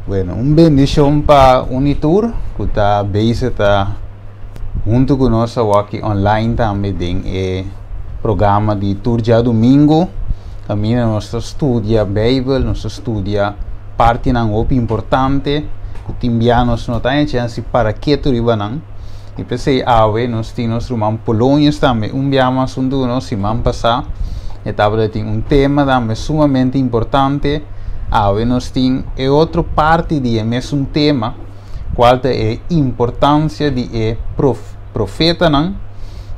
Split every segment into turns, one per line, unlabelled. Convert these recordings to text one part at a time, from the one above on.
Bueno, un bendishon pa un i tur ku ta bezig ta huntu ku nos awaki online tambe den e programa di tur djadumingu. Kaminda nos ta studia Beibel, nos ta studia partinan hopi importante ku tin bia nos no ta haña chèns di para ketu riba nan. I p'esei awe nos tin nos ruman Polonius tambe un bia mas huntu ku nos. Siman pasá e tabata tin un tema tambe sumamente importante. Awe nos tin e otro parti di e mesun tema, kual ta e importansia di e profetanan.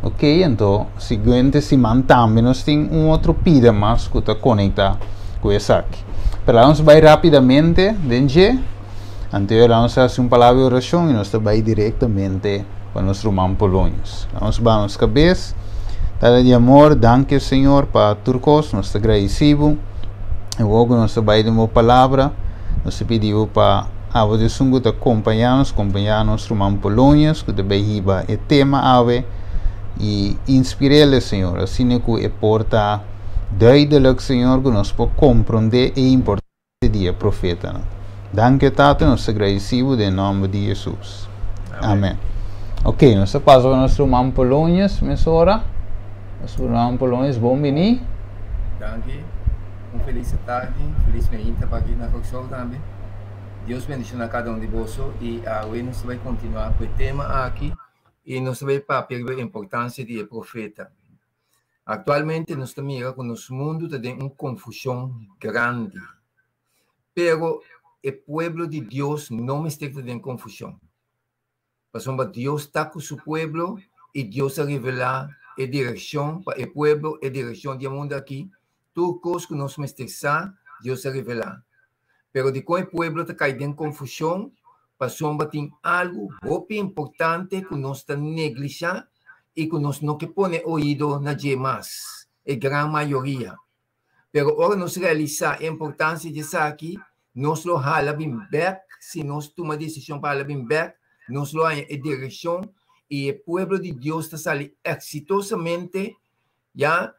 Ok, anto siguiente siman tambe nos tin un otro pida mas ku ta konektá ku esaki. Pero laga nos bai rápidamente den dje. Anto laga nos hasi un palabra di orashon i nos ta bai direktamente pa nos ruman Polonius. Laga nos baha nos kabes. Tata di amor, danki Señor pa tur kos. Nos ta gradisí bo. Awor ku nos ta bai den bo palabra, nos ta pidi bo pa abo ta esun ku ta kompañá nos, kompañá nos ruman Polonius ku ta bai hiba e tema awe i inspir'el, Señor, asina ku e por ta duidelijk, Señor, ku nos por komprondé e importansia di e profetanan. Danki, Tata, nos ta gradisí bo den nòmber di Hesus. Amèn. Ok, nos ta pasa pa nos ruman Polonius mesora. Nos ruman Polonius, bon bini.
Danki. Un felis tardi, felis meinta pa aki na Kòrsou tambe. Dios bendishona kada un di boso i awe nos ta bai kontinuá ku e tema aki i nos ta bai papia riba e importansia di e profeta. Aktualmente nos ta mira ku nos mundu ta den un konfushon grandi, pero e pueblo di Dios no mester ta den konfushon. Pasobra Dios ta ku su pueblo i Dios a revelá e direkshon pa e pueblo, e direkshon di e mundu akí. Tur kos ku nos mester sa, Dios a revelá. Pero dikon e pueblo ta kai den konfushon? Pasobra tin algu hopi importante ku nos ta neglishá i ku nos no ke pone oido na dje mas, e gran mayoria. Pero ora nos realisá e importansia di esaki, nos lo hala bin bèk, si nos tuma desishon pa hala bin bèk, nos lo haña e direkshon i e pueblo di Dios ta sali eksitosamente ya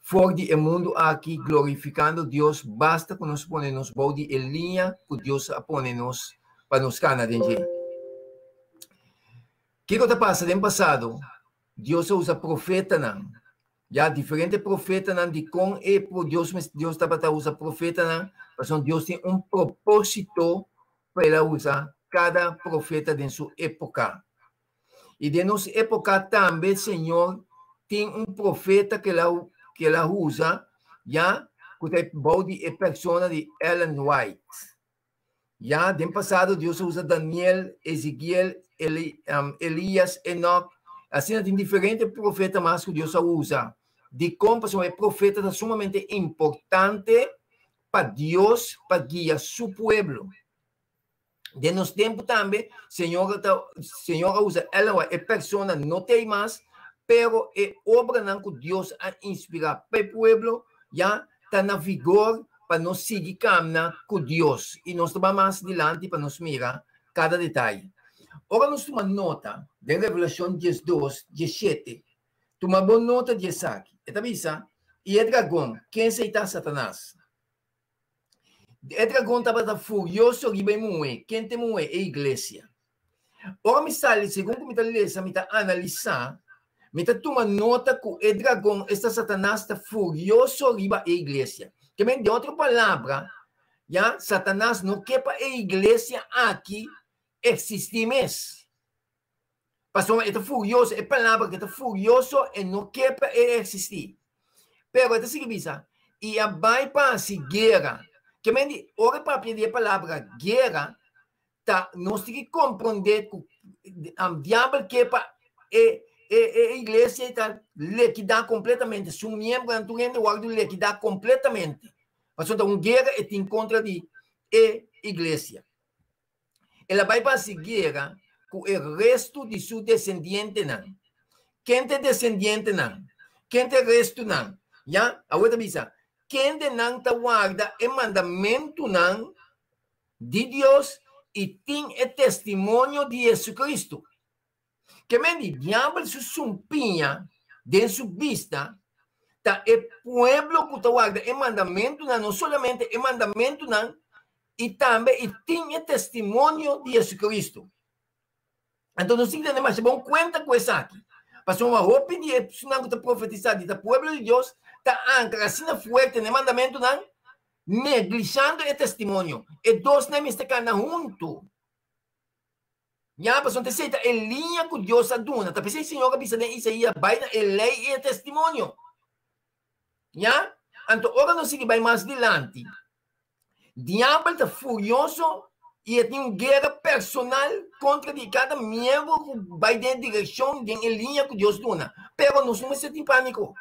for di e mundu aki glorifikando Dios, basta ku nos pone nos bou di e liña ku Dios a pone nos pa nos kana den dje. Kiko ta pasa den pasado? Dios a usa profetanan Ya diferente profetanan dikon e Dios Dios tabata usa profetanan, pasobra Dios tin un propósito pa el a usa kada profeta den su époka. I den nos époka tambe Señor tin un profeta ku el a ku el a usa ya ku ta bou di e persona di Ellen White. Ya den pasado Dios a usa Daniel, Ezekiel, Eli, um, Elias, Enoch. Asina tin diferente profeta mas ku Dios a usa. Dikon? Pasobra e profeta ta sumamente importante pa Dios pa guia su pueblo. Den nos tempu tambe, Señor ta, Señor a usa Ellen White, e persona no t'ei mas, pero e obranan ku Dios a inspirá pa e pueblo ya ta na vigor pa nos sigui kamna ku Dios i nos ta bai mas dilanti pa nos mira kada detaye. Ora nos tuma nota den Revelashon diesdos, diesshete, tuma bon nota di esaki. E ta bisa, I e dragon, ken esei ta? Satanas. E dragon tabata furioso riba e muhé. Ken ta e muhé? E iglesia. Ora mi sali, segun ku mi ta lesa, mi ta analisá, mi ta tuma nota ku e dragon, esta Satanas, ta furioso riba e iglesia. Ke men, den otro palabra, ya, Satanas no ke pa e iglesia aki eksistí mes. Pasobra e ta furioso, e palabra ku e ta furioso, e no ke pa e eksistí. Pero e ta sigui bisa, i a bai pa hasi guera. Ke men di, ora e papia di e palabra guera, ta nos tin ki komprondé ku diabel ke pa e e e iglesia ta lekidá kompletamente, su miembronan tur hende wòrdu lekidá kompletamente, pasobra ta un guera e tin kontra di e iglesia. El a bai pa hasi guera ku e restu di su desendientenan. Ken ta e desendientenan? Ken ta e restunan? Ya, awor ta bisa, kendenan ta warda e mandamentunan di Dios i tin e testimonio di Jesucristo. Ke men di diabel su sumpiña den su bista ta e pueblo ku ta warda e mandamentunan, no solamente e mandamentunan, I tambe i tin e testimonio di Jesucristo. Anto nos tin ku tene masha bon kuenta ku esaki. Pasobra hopi di esunnan ku ta profetisá di ta pueblo di Dios ta ankra asina fuerte na e mandamentunan, neglishando e testimonio. E dosnan mester kana huntu. Ya, pasobra esei ta e liña ku Dios a duna. Ta p'esei Señor a bisa den Isaías, Bai na e lei i e testimonio. Ya? Anto ora nos sigui bai mas dilanti, Diabel ta furioso i e tin un guera personal kontra di kada miembro ku bai den e direkshon, den e liña ku Dios duna. Pero nos no mester tin pániko.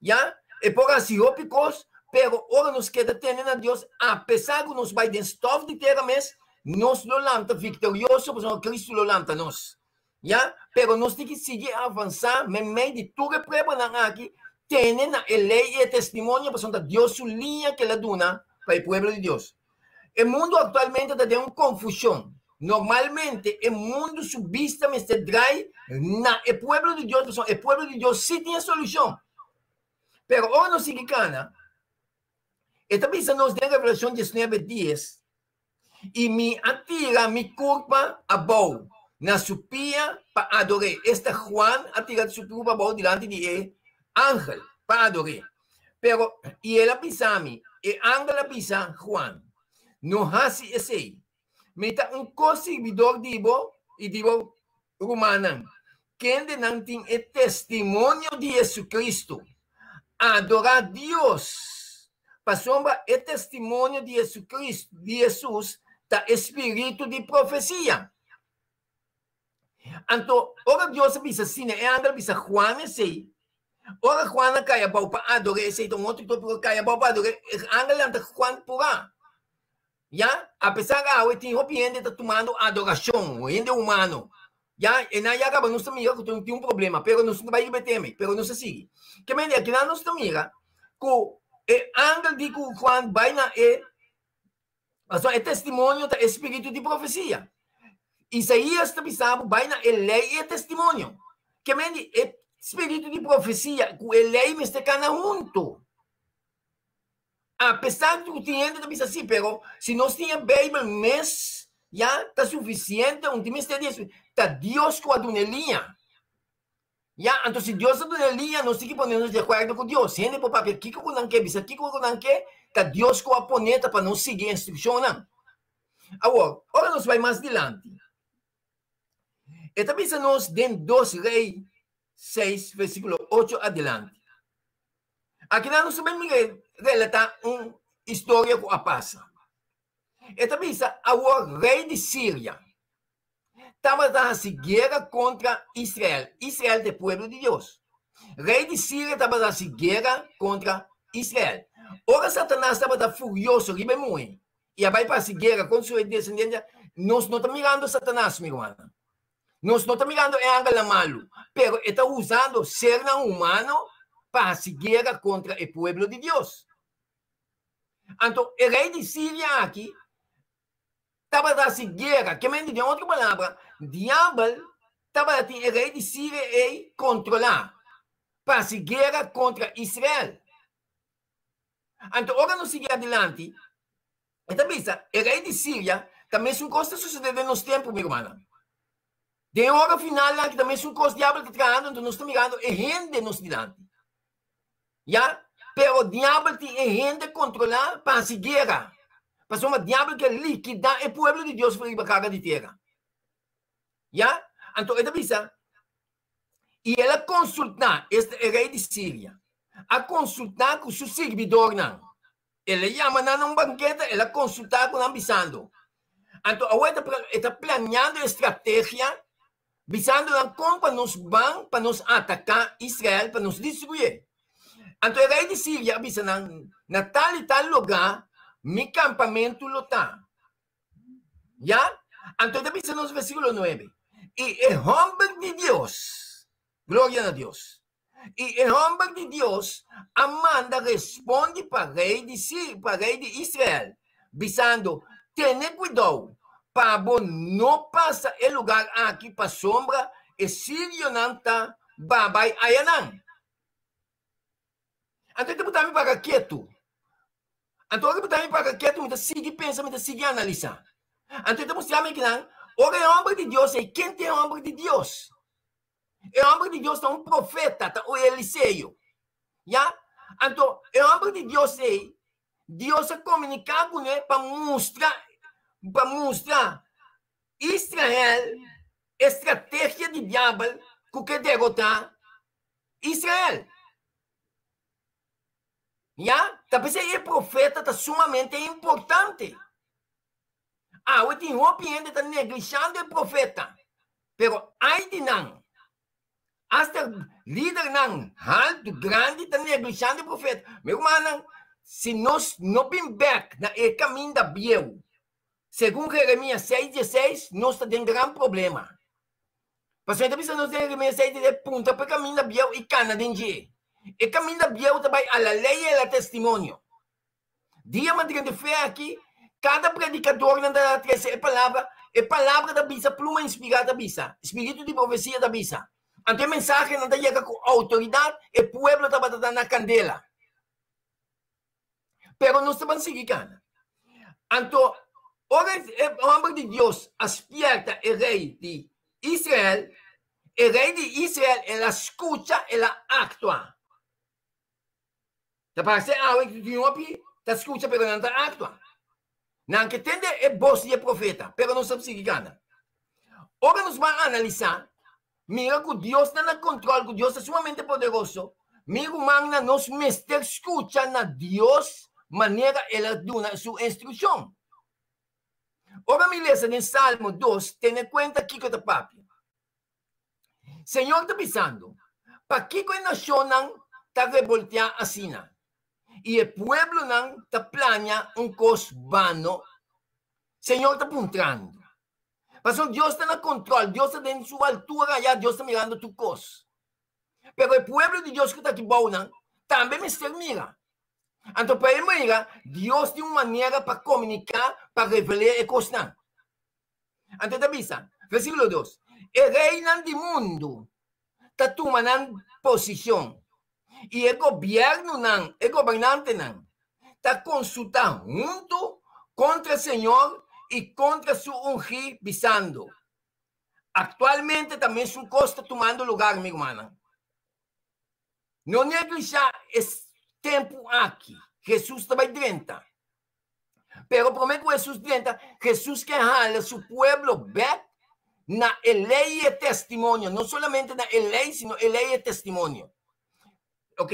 Ya, e por hasi hopi kos, pero ora nos keda tene na Dios, apesar ku nos bai den stòf di tera mes, nos lo lanta viktorioso pasobra Kristu lo lanta nos. Ya, pero nos tin ki sigui avansá meimei di tur e pruebanan aki, tene na e lei i e testimonio, pasobra ta Dios su liña ku el a duna pa e pueblo di Dios. E mundu aktualmente ta den un konfushon. Normalmente e mundu su bista mester drai na e pueblo di Dios, pasobra e pueblo di Dios sí tin e solushon. Pero ora nos sigui kana, e ta bisa nos den Revelashon diesnuebe dies, I mi a tira mi kurpa abou na su pia pa ador'é. Esta Juan a tira su kurpa abou dilanti di e angel pa ador'é. Pero, i el a bisa mi, e angel a bisa Juan, No hasi esei. Mi ta un ko-sirbidor di bo i di bo rumannan, kendenan tin e testimonio di Jesucristo. Adorá Dios, pasobra e testimonio di Jesucristo, di Jesus, ta e spiritu di profesia. Anto, ora Dios a bisa asina, e angel a bisa Juan esei. Ora Juan a kai abou pa ador'é, esei ta un otro tópiko, kai abou pa ador'é, e angel lanta Juan purá. Ya, apesar awe tin hopi hende ta tumando adorashon, hende humano. Ya, e nan ya kaba nos ta mira ku tin un problema, pero nos no ta bai riba e tema, pero nos ta sigui. Ke mende akinan nos ta mira ku e angel di ku Juan bai na e, pasobra e testimonio ta e spiritu di profesia. Isaías ta bisa bo bai na e lei i e testimonio. Ke mende e spiritu di profesia ku e lei mester kana huntu. Apesar di ku tin hende ta bisa si, pero si nos tin e Beibel mes ya ta sufisiente, un tin mester di e Ta Dios ku a duna e liña. Ya, anto si Dios a duna e liña, nos tin ki pone nos di akuerdo ku Dios. Hende por papia kiko ku nan ke, bisa kiko ku nan ke, ta Dios ku a pone ta pa nos sigui e instrukshonnan. Awor, ora nos bai mas dilanti, e ta bisa nos den Dos Rei seis, versíkulo ocho adilanti. Akinan nos ta bin relatá un historia ku a pasa. E ta bisa, Awor rei di Siria tabata hasi guera kontra Israel. Israel ta e pueblo di Dios. Rei di Siria tabata hasi guera kontra Israel. Ora Satanas tabata furioso riba e muhé i a bai pa hasi guera kontra su desendiente, nos no ta mirando Satanas, mi rumannan. Nos no ta mirando e angelnan malu, pero e ta usando sernan humano pa hasi guera kontra e pueblo di Dios. Anto e rei di Siria aki tabata hasi guera, ke men di den otro palabra, diabel tabata tin e rei di Siria ei kontrolá pa hasi guera kontra Israel. Anto ora nos sigui adilanti, E ta bisa, e rei di Siria ta mesun kos ta sosodé den nos tempu, mi rumannan. Den e ora final aki ta mesun kos diabel ta trahando, anto nos ta mirando e hende nos dilanti. Ya, pero diabel tin e hende kontrolá pa hasi guera, pasobra diabel ke likidá e pueblo di Dios for riba kara di tera. Ya, anto e ta bisa, i el a konsultá, esta e rei di Siria, a konsultá ku su sirbidornan. El a yama nan na un banketa, el a konsultá ku nan bisando. Anto awor e ta planeando e strategia, bisando nan kon pa nos ban pa nos ataká Israel, pa nos destruié. Anto e rei di Siria a bisa nan, Na tal i tal lugá mi kampamentu lo ta. Ya? Anto e ta bisa nos versíkulo nuebe, I e hòmber di Dios, gloria na Dios, I e hòmber di Dios a manda respondi pa rei di pa rei di Israel, bisando, Tene kuidou pa bo no pasa e lugar aki, pasobra e sirionan ta babai ayanan. Anto e ta buta mi para ketu. Anto ora ku mi ta para ketu mi ta sigui pensa, mi ta sigui analisá. Anto e ta mustra mi kinan, ora e hòmber di Dios ei, ken ta e hòmber di Dios? E hòmber di Dios ta un profeta, ta un Eliseo. Ya? Anto e hòmber di Dios ei, Dios a komuniká kuné pa mustra, pa mustra Israel e strategia di diabel ku ke derotá Israel. Ya, ta p'esei e profeta ta sumamente importante. Awe tin hopi hende ta neglishando e profeta, pero ai di nan. Asta lidernan haltu, grandi ta neglishando e profeta. Mi rumannan, si nos no bin bek na e kaminda bieu, segun Jeremias seis dieseis, nos ta den gran problema. Pasobra e ta bisa nos den Jeremias 6 dice, puntra pa e kaminda bieu i kana den dje. E kaminda bieu ta bai a la lei i a la testimonio. Dia madre di fe aki, kada predikadornan ta trese e palabra, e palabra ta bisa, pluma inspirá ta bisa, spiritu di profesia ta bisa. Anto e mensahenan ta yega ku outoridat, e pueblo tabata ta na kandela. Pero nos ta ban sigui kana. Anto, ora e hòmber di Dios a spièrta e rei di Israel, e rei di Israel el a skucha, el a aktua. Ta parse awe ku tin hopi ta skucha pero nan ta aktua. Nan ke tende e bos di e profeta, pero nos ta sigui kana. Ora nos ban analisá, mira ku Dios ta na kontrol, ku Dios ta sumamente poderoso, mi rumannan, nos mester skucha na Dios manera el a duna su instrukshon. Ora mi lesa den Salmo dos, tene kuenta kiko ta papia. Señor ta bisando, Pakiko e nashonnan ta rebolteá asina, i e pueblonan ta plania un kos bano? Señor ta puntrando. Pasobra Dios ta na kontrol, Dios ta den su altura ayá, Dios ta mirando tur kos. Pero e pueblo di Dios ku ta aki bounan tambe mester mira. Anto pa e mira, Dios tin un manera pa komuniká, pa revel'é e kosnan. Anto e ta bisa, versíkulo dos, E reinan di mundu ta tuma nan posishon, i e gobièrnunan, e gobernantenan, ta konsultá huntu kontra Señor i kontra su ungí, bisando, Aktualmente ta mesun kos ta tumando lugar, mi rumannan. No neglishá e tempu aki. Hesus ta bai drenta. Pero promé ku Hesus drenta, Hesus ke hala su pueblo bèk na e lei i e testimonio. No solamente na e lei, sino e lei i e testimonio. Ok,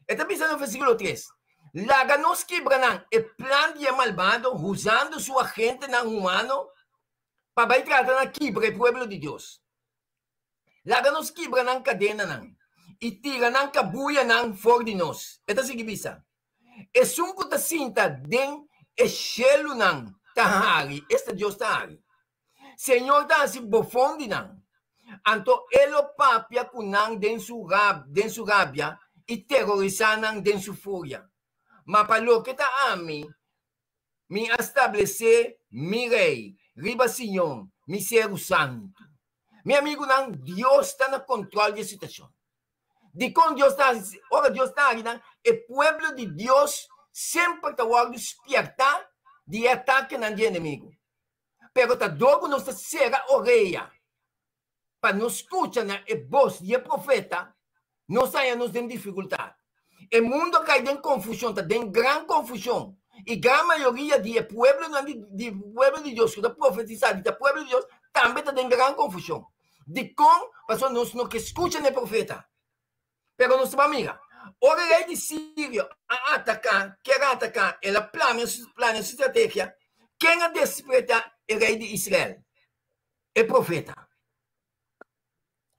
e ta bisa na versíkulo tres, Laga nos kibra nan e plan di e malbado usando su agentenan humano pa bai trata na kibra e pueblo di Dios. Laga nos kibra nan kadenanan i tira nan kabuyanan for di nos. E ta sigui bisa, Esun ku ta sinta den e shelunan ta hari, esta Dios ta hari. Señor ta hasi bofon di nan. Anto e lo papia ku nan den su den su rabia i terorisá nan den su furia. Ma pa loke ta ami, Mi a stablesé mi rei riba Sion, mi seru santu. Mi amigunan, Dios ta na kontròl di e situashon. Dikon Dios ta hasi? Ora Dios ta hasi nan, e pueblo di Dios semper ta wòrdu spièrtá di e atakenan di e enemigu. Pero ta dor ku nos ta sera orea pa no skucha na e bos di e profeta, nos haña nos den difikultat. E mundu a kai den konfushon, ta den gran konfushon. I gran mayoria di e pueblonan di di pueblo di Dios ku ta profetisá di ta pueblo di Dios tambe ta den gran konfushon. Dikon? Pasobra nos no ke skucha na e profeta. Pero nos ta ban mira, ora e rei di Sirio a ataká, kier a ataká, el a plania plania su strategia, ken a despretá e rei di Israel? E profeta.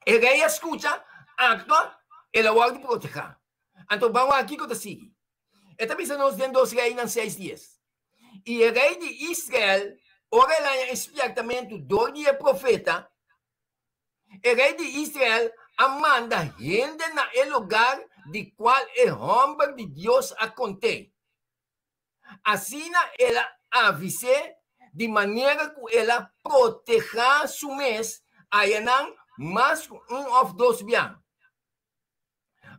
E rei a skucha, aktua, el a wòrdu protehá. Anto ban wak kiko ta sigui. E ta bisa nos den Dos Reinan seis dies. I e rei di Israel, ora el haña e spièrtamentu dor di e profeta, e rei di Israel a manda hende na e lugar di kual e hòmber di Dios a kont'é. Asina el a avis'é di manera ku el a protehá su mes ayanan mas ku un òf dos bia.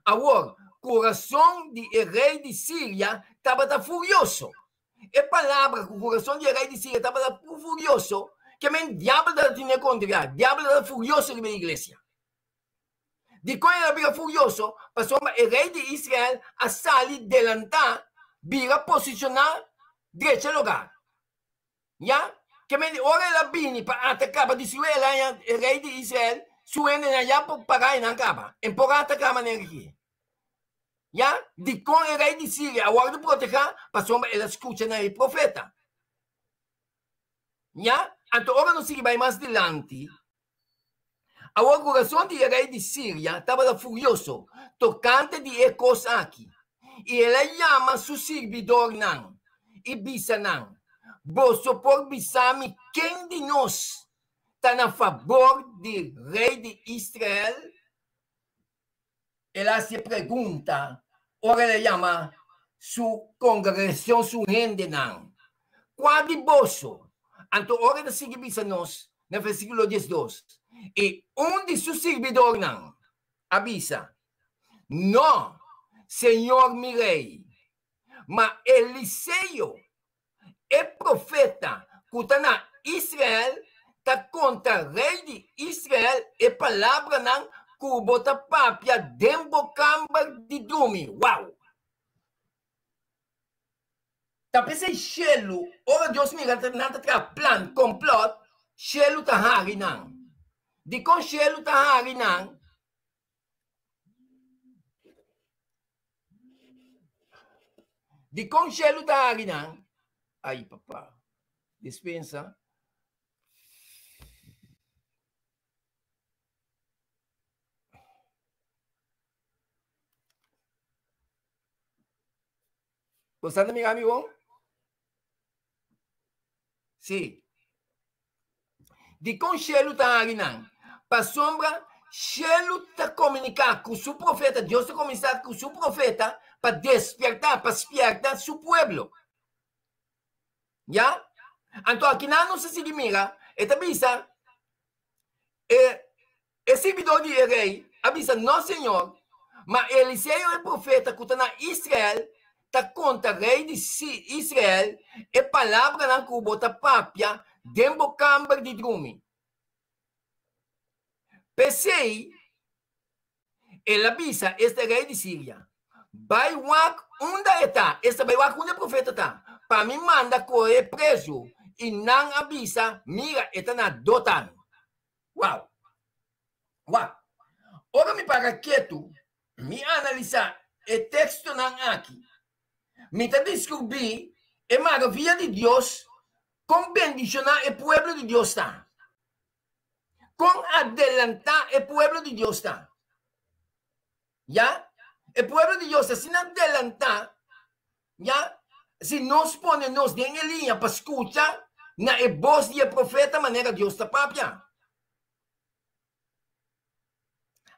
Awor, kurason di e rei di Siria tabata furioso. E palabra ku kurason di e rei di Siria tabata furioso, ke men diabel tabata tene kontra, diabel tabata furioso riba e iglesia. Dikon el a bira furioso? Pasobra e rei di Israel a sali delantá, bira posishoná drecha lugá. Ya, ke men di ora el a bini pa ataká, pa destruí, el a haña e rei di Israel su hendenan ya por pará einan kaba. En por a ataká manera aki. Ya, dikon e rei di Siria a wòrdu protehá? Pasobra el a skucha na e profeta. Ya, anto ora nos sigui bai mas dilanti, awor kurason di e rei di Siria tabata furioso tokante di e kos aki, i el a yama su sirbidornan i bisa nan, Boso por bisa mi ken di nos ta na fabor di rei di Israel? El a hasi e pregunta ora el a yama su kongregashon, su hendenan, Kua di boso? Anto ora e ta sigui bisa nos na versíkulo diesdos, I un di su sirbidornan a bisa, No, señor mi rei, ma Eliseo, E profeta ku ta na Israel ta konta rei di Israel e palabranan ku bo ta papia den bo kamber di drumi. Wow! Ta p'esei shelu, ora Dios mira nan ta traha plan, komplòt, shelu ta hari nan. Dikon shelu ta hari nan? Dikon shelu ta hari nan? Ai papa. Dispensa. Bo sa ta mira mi bon? Sí. Dikon shelu ta hari nan? Pasobra shelu ta komuniká ku su profeta, Dios ta komuniká ku su profeta pa despertá, pa spierta su pueblo. Ya? Anto akinan nos ta sigui mira, e ta bisa, e e sirbidor di e rei a bisa, No, señor, ma Eliseo e profeta ku ta na Israel ta konta rei di Israel e palabranan ku bo ta papia den bo kamber di drumi. P'esei el a bisa esta rei di Siria, Bai wak unda e ta, esta bai wak unda e profeta ta, pa mi manda kohe prezu. I nan a bisa, Mira, e ta na Dotan. Wow! Wak, ora mi para ketu, mi analisá e tekstonan aki, mi ta diskubrí e maravia di Dios kon bendishoná e pueblo di Dios ta. Kon adelantá e pueblo di Dios ta. Ya, e pueblo di Dios ta asina adelantá, ya, si nos pone nos den e liña pa skucha na e bos di e profeta manera Dios ta papia.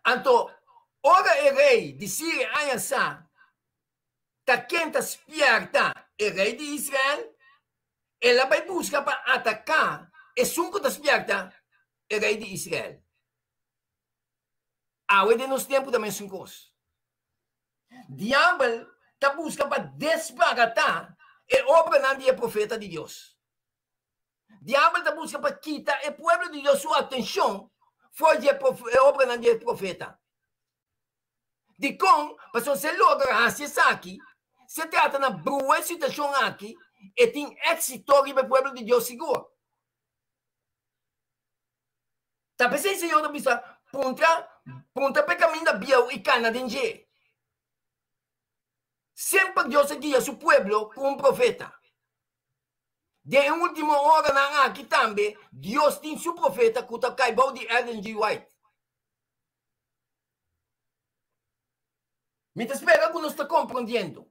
Anto, ora e rei di Siria haña sa ta ken ta spièrta e rei di Israel, el a bai buska pa ataká esun ku ta spièrta e rei di Israel. Awe den nos tempu ta mesun kos. Diabel ta buska pa desbaratá e obranan di e profeta di Dios. Diabel ta buska pa kita e pueblo di Dios su atenshon for di e obranan di e profeta. Dikon? Pasobra si e logra hasi esaki, si e trata na brua e situashon aki, e tin éksito riba e pueblo di Dios sigur. Ta p'esei Señor ta bisa, Puntra, puntra p'e kaminda bieu i kana den dje. Semper Dios a guia su pueblo ku un profeta. Den e último oranan aki tambe Dios tin su profeta ku ta kai bou di Ellen G. White. Mi ta spera ku nos ta komprondiendo.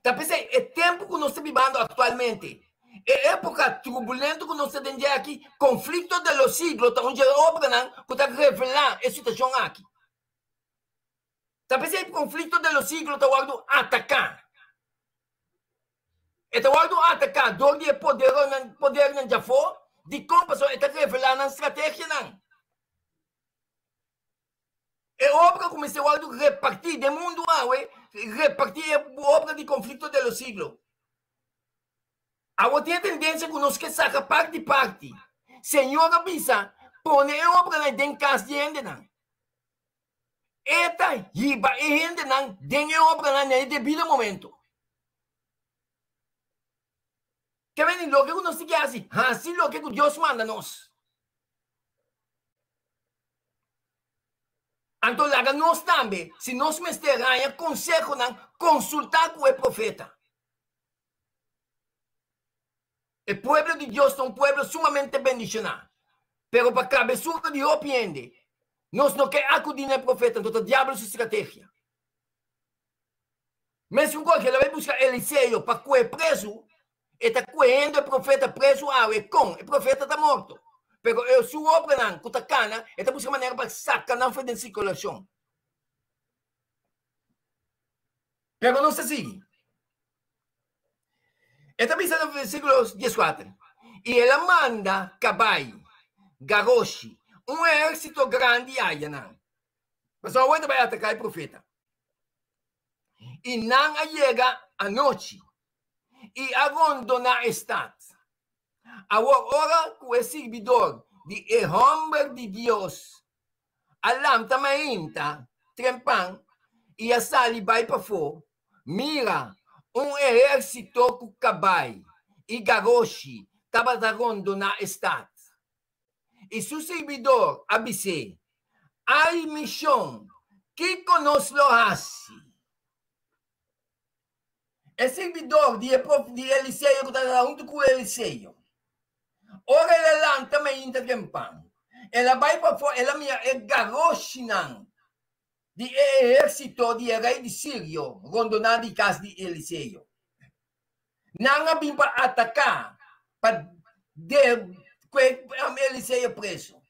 Ta p'esei e tempu ku nos ta bibando aktualmente, e époka turbulento ku nos ta den dje aki, Conflicto de los Siglos ta un dje obranan ku ta revelá e situashon aki. Ta p'esei Conflicto de los Siglos ta wòrdu ataká. E ta wòrdu ataká dor di e poderonan, podernan djafó. Dikon? Pasobra e ta revelá nan strategianan. E obra ku mester wòrdu repartí den mundu awe, repartí e obra di Conflicto de los Siglos. Awor tin e tendensia ku nos ke saka parti parti. Señor a bisa, pone e obranan den kas di hendenan. E ta hiba e hendenan den e obranan na e debido momento. Ke meni loke ku nos tin ke hasi? Hasi loke ku Dios manda nos. Anto laga nos tambe, si nos mester haña konsehonan, konsultá ku e profeta. E pueblo di Dios ta un pueblo sumamente bendishoná. Pero pa kabesura di hopi hende, nos no ke akudí na e profeta, anto ta diablo su strategia. Mesun kos, el a bai buska Eliseo pa kue prezu, e ta kuehendo e profeta prezu awe. Kon? E profeta ta morto. Pero e su obranan ku ta kana, e ta buska manera pa saka nan for den sirkulashon. Pero nos ta sigui. E ta bisa na versíkulo dieskuater, I el a manda kabai, garoshi, un ehérsito grandi aya nan. Pasobra awor ta bai ataká e profeta. I nan a yega anochi i a rondoná e stat. Awor ora ku e sirbidor di e hòmber di Dios a lanta mainta trempan i a sali bai pafó, mira, un ehérsito ku kabai i garoshi tabata rondoná e stat. I su sirbidor a bis'é, Ai, mi shon, kiko nos lo hasi? E sirbidor di e prof di Eliseo ku tabata huntu ku Eliseo, ora el a lanta mainta trempan, el a bai pafó, el a mira e garoshinan di e ehérsito di e rei di Sirio rondoná di kas di Eliseo. Nan a bin pa ataká, pa kue Eliseo preso.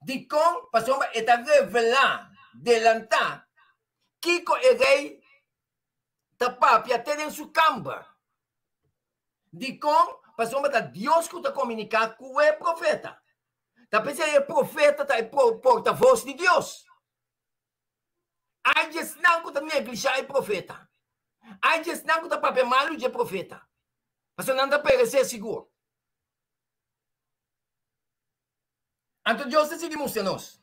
Dikon? Pasobra e ta revelá delantá kiko e rei ta papia te den su kamber. Dikon? Pasobra ta Dios ku ta komuniká ku e profeta. Ta p'esei e profeta ta e portavos di Dios. Ai di esnan ku ta neglishá e profeta! Ai di esnan ku ta papia malu di e profeta! Pasobra nan ta peresé sigur. Anto Dios ta sigui mustra nos.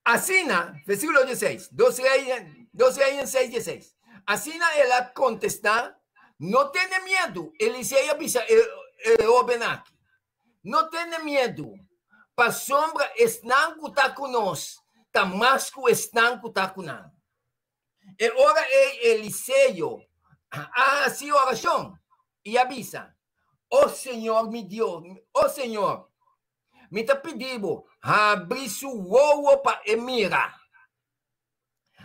Asina, versíkulo dieseis, Dos Reynan, Dos Reynan seis dieseis. Asina el a kontestá, No tene miedu, Eliseo a bisa e, e hóben aki. No tene miedu, pasobra esnan ku ta ku nos ta mas ku esnan ku ta ku nan. E ora ei Eliseo a hasi orashon i a bisa, O Señor mi Dios, o Señor, mi ta pidi bo, habri su wowo pa e mira.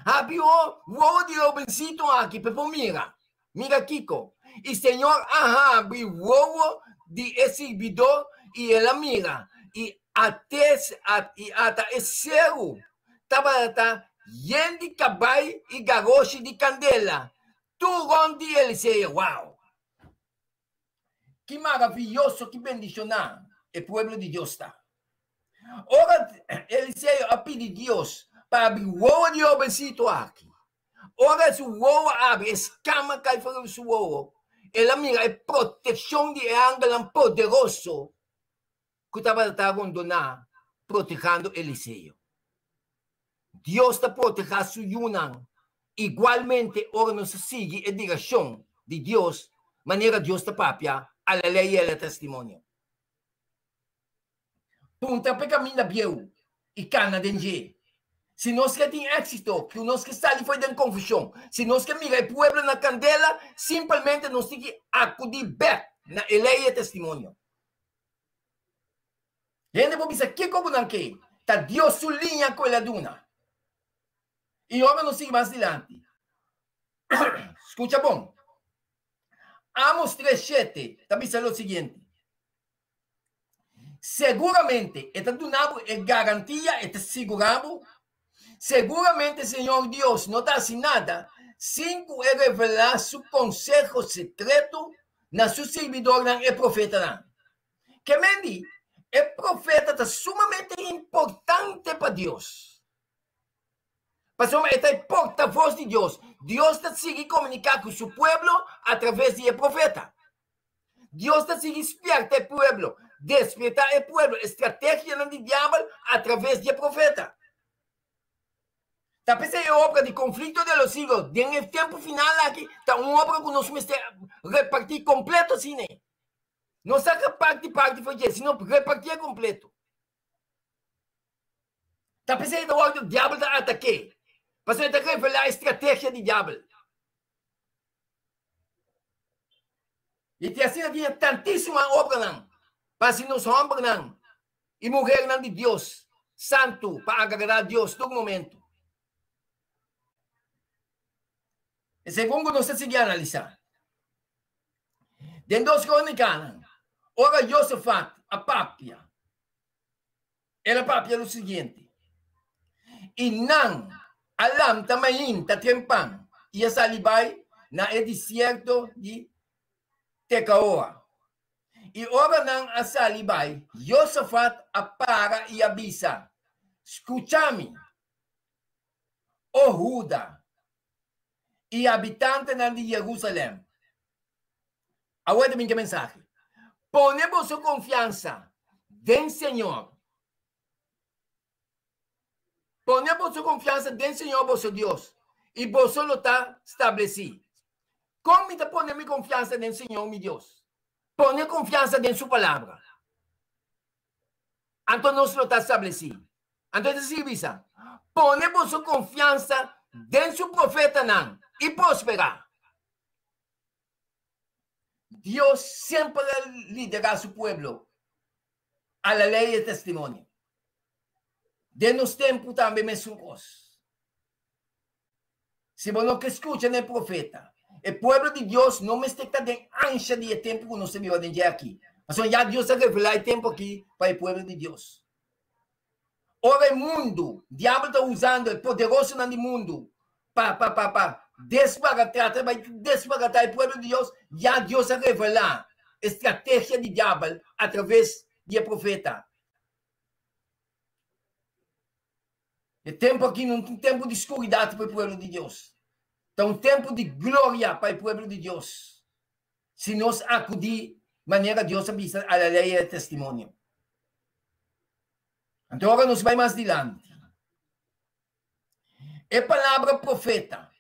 Habri o wowo di e hobencito aki pa e por mira. Mira kiko. I Señor a habri wowo di e sirbidor i el a mira, i ates i ata e seru tabata yen di kabai i garoshi di kandela tur rònt di Eliseo. Wow! Ki maraviyoso, ki bendishoná e pueblo di Dios ta! Ora Eliseo a pidi Dios pa abri wowo di e hobencito aki, ora su wowo a abri, e skama kai for di su wowo, el a mira e protekshon di e angelnan poderoso ku tabata ta rondoná protehando Eliseo. Dios ta protehá su yunan igualmente ora nos ta sigui e direkshon di Dios manera Dios ta papia a la lei i a la testimonio. Puntra pa e kaminda bieu i kana den dje. Si nos ke tin éksito, ku nos ke sali for den konfushon, si nos ke mira e pueblo na kandela, simpelmente nos tin ki akudí bèk na e lei i e testimonio. Hende por bisa kiko ku nan ke, ta Dios su liña ku el a duna. I ora nos sigui mas dilanti, skucha bon, Amos tres shete ta bisa lo siguiente, Seguramente e ta duna bo e garantia, e ta sigurá bo, seguramente Señor Dios no ta hasi nada sin ku e revelá su konseho sekreto na su sirbidornan e profetanan. Ke men di, e profeta ta sumamente importante pa Dios. Pasobra e ta e portavoz di Dios. Dios ta sigui komuniká ku su pueblo a traves di e profeta. Dios ta sigui spierta e pueblo, despierta e pueblo, e strategianan di diabel a traves di e profeta. Ta p'esei e obra di Conflicto de los Siglos den e tempu final aki ta un obra ku nos mester repartí kompleto asina. No saka parti parti for dje, sino repartié kompleto. Ta p'esei ta wòrdu diabel ta atak'é, pasobra e ta revelá e strategia di diabel. I te asina tin tantísimo obranan pa hasi nos hòmbernan i muhernan di Dios santu pa agradá Dios tur momentu. E segun ku nos ta sigui analisá den Dos Krónikanan, ora Josafat a papia, El a papia lo siguiente, I nan a lamta mainta trempan i a sali bai na e desierto di Tekaoa. I ora nan a sali bai, Josafat a para i a bisa, Skucha mi, o Huda i habitantenan di Jerusalèm. Awor ta bin ke mensahe. Pone boso konfiansa den Señor. Pone boso konfiansa den Señor boso Dios, i boso lo ta stablesí. Kon mi ta pone mi konfiansa den Señor mi Dios? Pone konfiansa den su palabra. Anto nos lo ta stablesí. Anto e ta sigui bisa, Pone boso konfiansa den su profetanan i prosperá. Dios semper a liderá su pueblo a la ley y testimonio. Den nos tempu tambe mesun kos. Si bo no ke skucha na e profeta, e pueblo di Dios no mester ta den ansha di e tempu ku nos ta biba den dje aki. Pasobra ya Dios a revelá e tempu aki pa e pueblo di Dios. Ora e mundu, diabel ta usando e poderosonan di mundu pa pa pa pa desbaratá, ta bai desbaratá e pueblo di Dios, ya Dios a revelá e strategia di diabel atraves di e profeta. E tempu aki no ta un tempu di skuridat pa e pueblo di Dios. Ta un tempu di gloria pa e pueblo di Dios. Si nos akudí manera Dios a bisa a la lei e testimonio. Anto ora nos bai mas dilanti. E palabra profeta,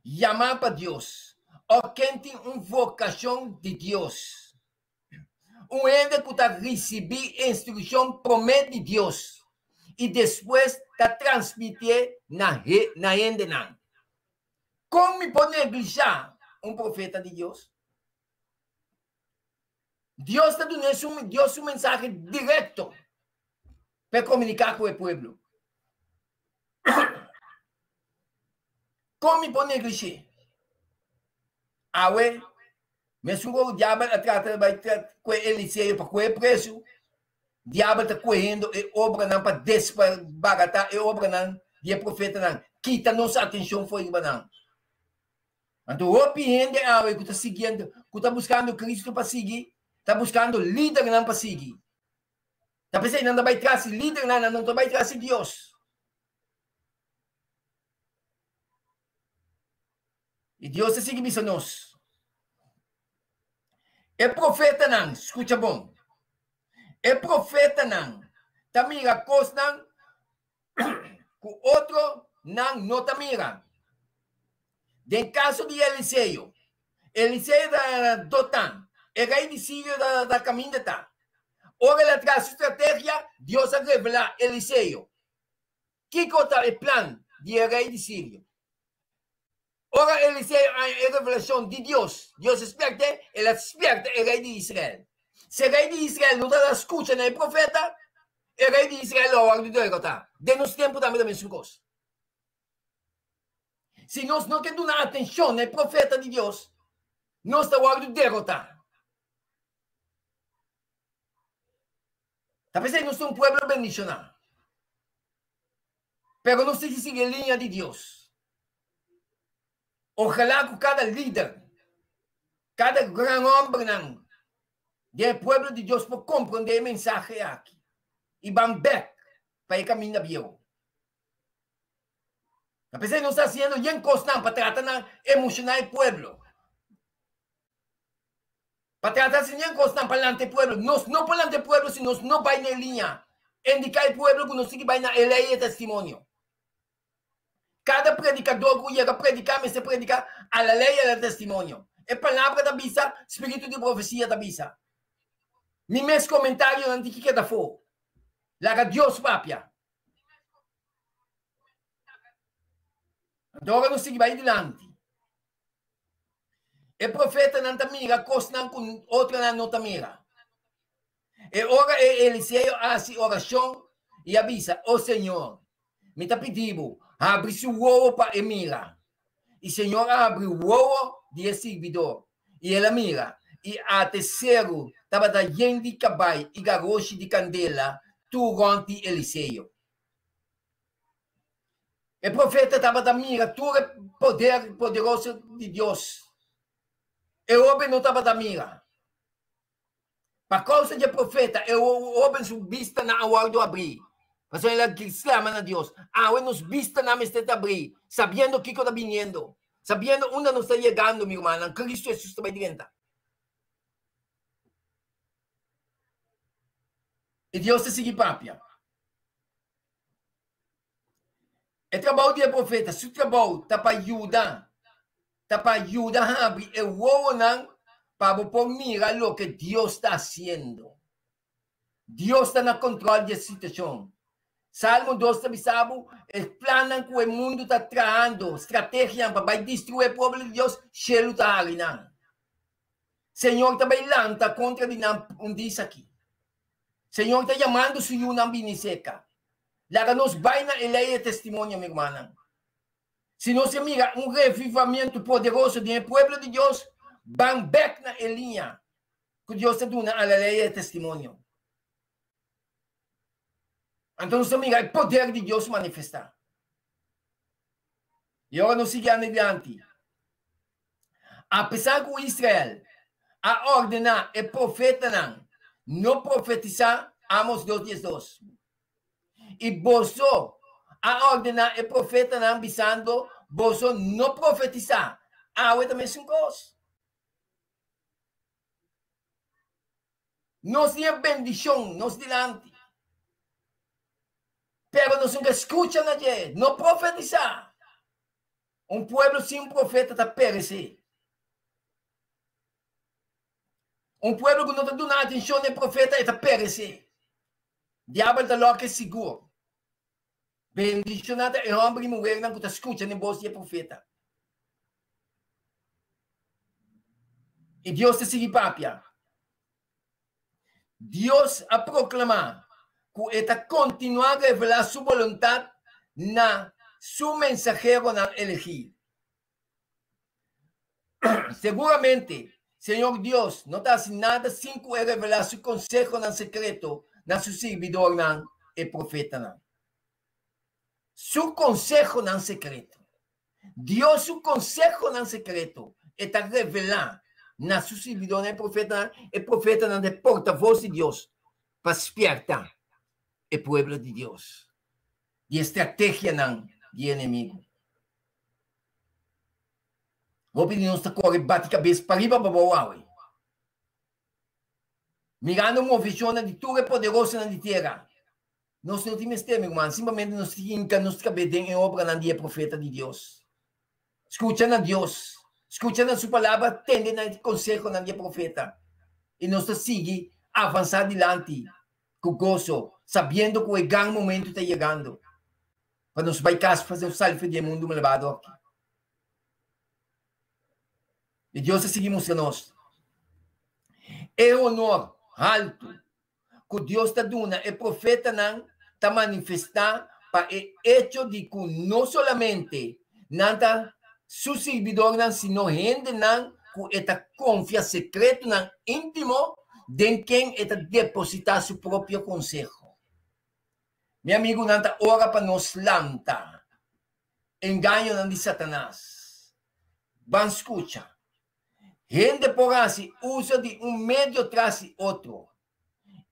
yamá pa Dios, o ken tin un vokashon di Dios. Un hende ku ta risibí instrukshon promé di Dios i despues ta transmitié na na hendenan. Kon mi por neglishá un profeta di Dios? Dios ta duna su, Dios su mensahe direkto pa e komuniká ku e pueblo. Kon mi por neglish'é? Awe, mesun ku diabel a trata bai kue Eliseo pa kue presu, diabel ta kuehendo e obranan pa desbaratá e obranan di e profetanan, kita nos atenshon for riba nan. Anto hopi hende awe ku ta siguiendo, ku ta buskando Kristu pa sigui, ta buskando lidernan pa sigui. Ta p'esei nan ta bai tras di lidernan, nan no ta bai tras di Dios. I Dios ta sigui bisa nos, E profetanan, skucha bon, e profetanan ta mira kosnan ku otro nan no ta mira. Den kaso di Eliseo, Eliseo ta na Dotan, e rei di Sirio ta na kaminda ta. Ora el a traha su strategia, Dios a revelá Eliseo kiko ta e plan di e rei di Sirio. Ora Eliseo haña e revelashon di Dios, Dios a spièrt'é, el a spièrta e rei di Israel. Si e rei di Israel no tabata skucha na e profeta, e rei di Israel lo a wòrdu derotá. Den nos tempu tambe ta mesun kos. Si nos no ke duna atenshon na e profeta di Dios, nos ta wòrdu derotá. Ta p'esei nos ta un pueblo bendishoná. Pero nos tin ki sigui e liña di Dios. Ojalá ku kada lider, kada gran hòmbernan den e pueblo di Dios por komprondé e mensahe aki i ban bèk pa e kaminda bieu. A pesar nos ta haciendo yen cosnan pa trata na emociona e pueblo. Pa trata haci yen cosnan pa lanta e pueblo. Nos no por lanta e pueblo si nos no bay na e liña. Indica e pueblo cu nos tin ki bay na e ley y e testimonio. Cada predicador cu yega predica mester predica a la ley y a la testimonio. E palabra ta bisa, spiritu di profecia ta bisa. Mi mes comentarionan tin ki keda afo. Laga Dios papia. Anto ora nos sigui bai dilanti, e profetanan ta mira kosnan ku otronan no ta mira. E ora e Eliseo a hasi orashon i a bisa, O Señor, mi ta pidi bo, habri su wowo pa e mira. I Señor a habri wowo di e sirbidor, i el a mira, i ate seru tabata yen di kabai i garoshi di kandela tur rònt di Eliseo. E profeta tabata mira tur e poder poderoso di Dios. E hoben no tabata mira. Pa kousa di e profeta, e hoben su bistanan a wòrdu abrí. Pasobra el a sklama na Dios. Awe nos bistanan mester ta abrí, sabiendo kiko ta biniendo, sabiendo unda nos ta yegando, mi rumannan. Kristu Hesus ta bai drenta. I Dios ta sigui papia. E trabou di e profeta, su trabou ta pa yuda, ta pa yuda habri e wowonan pa bo por mira loke Dios ta hasiendo. Dios ta na control di e situacion. Salmo 2 ta bisa bo e plannan cu e mundo ta trahando, strategianan pa bai destrui e pueblo di Dios, shelu ta hari nan. Señor ta bai lanta contra di nan un dis aki. Señor ta yamando su yunan bini seca. Laga nos bai na e ley e testimonio, mi rumannan. Si nos ke mira un revivamiento poderoso den e pueblo di Dios, ban bek na e liña ku Dios ta duna a la ley e testimonio. Anto nos ta mira e poder di Dios manifestá. I ora nos sigui anda dilanti, apesar ku Israel a ordená e profetanan no profetisá, Amos 2, 12. I boso a ordená e profetanan bisando, Boso no profetisá. Awe ta mesun kos. Nos tin e bendishon nos dilanti, pero nos nunka skucha na dje. No profetisá. Un pueblo sin profeta ta peresé. Un pueblo ku no ta duna atenshon na e profeta e ta peresé. Diabel ta loke sigur. Bendishoná ta e hòmber i muhernan ku ta skucha na e bos di e profeta. I Dios ta sigui papia. Dios a proklamá ku e ta kontinuá revelá su boluntat na su mensaheronan elegí. Seguramente, Señor Dios no ta hasi nada sin ku e revelá su konsehonan sekreto na su sirbidornan, e profetanan. Su konsehonan sekreto. Dios su konsehonan sekreto e ta revelá na su sirbidornan, e profetanan. E profetanan ta e portavos di Dios pa spièrta e pueblo di Dios di e strategianan di e enemigu. Hopi di nos ta kore bati kabes pariba pabou awe, mirando movishonnan di tur e poderosonan di tera. Nos no tin mester, mi ruman, simplemente nos tin hinka nos kabes den e obranan di e profeta di Dios. Skucha na Dios, skucha na su palabra, tende na e konsehonan di e profeta, i nos ta sigui avansá dilanti ku goso, sabiendo ku e gran momento ta yegando. Pa nos bai kas pa nos sali for di e mundu malbado aki. I Dios a sigui mustra nos e honor haltu ku Dios ta duna e profetanan ta manifestá pa e echo di ku no solamente nan ta su sirbidornan sino hendenan ku e ta konfia sekretonan íntimo den ken e ta depositá su propio konseho. Mi amigunan ta ora pa nos lanta engañonan di Satanas. Ban skucha. Hende por hasi uso di un medio tras di otro,